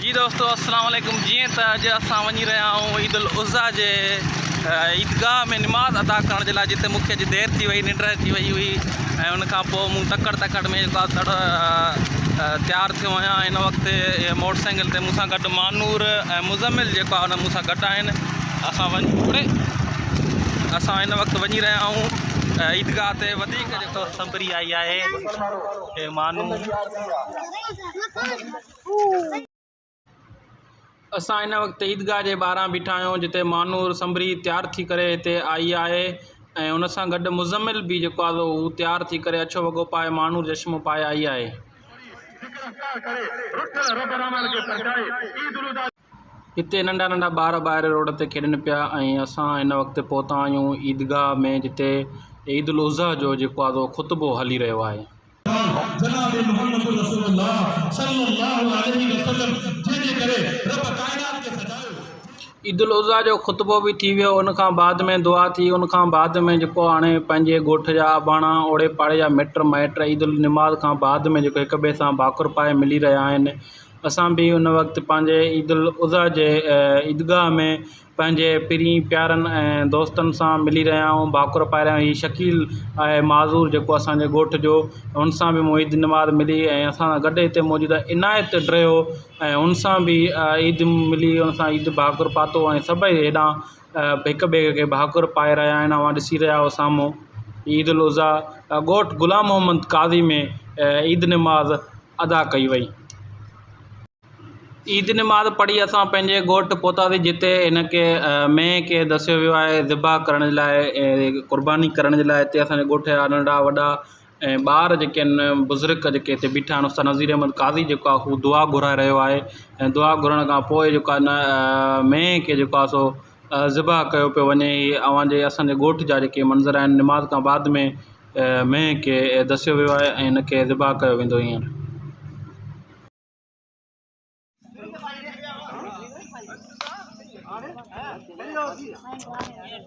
جي دوستو السلام عليڪم جيئن ته اڄ اسان وڃي رهيا آهيون عيد الاضحيٰ جي عيدگاهه ۾ نماز ادا ڪرڻ جي لاء جتي مون کي اڄ دير ٿي وئي ننڊ اچي وئي هئي ۽ ان کان پوء مون تڪڙ تڪڙ ۾ جيڪو آهي تڙ تيار ٿيو آهيان هن وقت موٽر سائيڪل تي مون سان گڏ مانور ۽ مزمل جيڪو آهي ان مون سان گڏ آهن اسان وڃ اسان هن وقت وڃي رهيا آهيون عيدگاهه تي وڌيڪ جيڪو سنبري آئي آهي مانو اسان هن وقت عيدگاهه جي ٻاهران بيٺا آهيون جتي مانور سنڀري تيار ٿي ڪري هتي آئي آهي ۽ ان سان گڏ مزمل به جيڪو آهي سو هو تيار ٿي ڪري اڇو وڳو پائي مانور چشمو پائي آئي آهي. هتي ننڍا ننڍا ٻار ٻاهر روڊ تي کيڏن پيا ۽ اسان هن وقت پهتا آهيون عيدگاهه ۾ جتي عيد الاضحيٰ جو جيڪو آهي سو خطبو هلي رهيو آهي. جناب محمد رسول الله صلي الله عليه وسلم جنهن جي ڪري رب ڪائنات کي سجايو. عيد الاضحيٰ جو خطبو به ٿي ويو ان کان بعد ۾ دعا ٿي ان کان بعد ۾ جيڪو هاڻي پنهنجي ڳوٺ جا اباڻا اوڙي پاڙي جا مٽ مائٽ عيد النماز کان بعد ۾ جيڪو هڪ ٻئي سان ڀاڪر پائي ملي رهيا آهن اسان به ان وقت پنهنجي عيد الاضحيٰ جي عيدگاهه ۾ پنهنجي پرين پيارن ۽ دوستن سان ملي رهيا آهيون ڀاڪر پائي رهيا آهيون هي شڪيل آهي معذور جيڪو اسان جي ڳوٺ جو ان سان به مون عيد نماز ملي ۽ اسان سان گڏ هتي موجود آهي عنايت ڊريو ۽ ان سان به عيد ملي ان سان عيد ڀاڪر پاتو ۽ سڀئي هيڏانهن هڪ ٻئي کي ڀاڪر پائي رهيا آهن اوهان ڏسي رهيا آهيو سامهون عيد الاضحيٰ ڳوٺ غلام محمد قاضي ۾ عيد نماز ادا ڪئي وئي. عيد نماز پڙهي اسان پنهنجي ڳوٺ پهتاسين جتي هن کي مينهن کي دسيو ويو آهي ذبح ڪرڻ جي لاء قرباني ڪرڻ جي لاء هتي اسان جي ڳوٺ جا ننڍا وڏا ۽ ٻار جيڪي آهن بزرگ جيڪي هتي بيٺا آهن استاد نذير احمد قاضي جيڪو آهي هو دعا گهرائي رهيو آهي ۽ دعا گهرڻ کان پوء جيڪو آهي نه مينهن کي جيڪو آهي سو ذبح ڪيو پيو وڃي هي اوهان جي اسان جي ڳوٺ جا جيڪي منظر آهن نماز کان بعد ۾ مينهن کي دسيو ويو آهي ۽ هن کي ذبح ڪيو ويندو هينئر.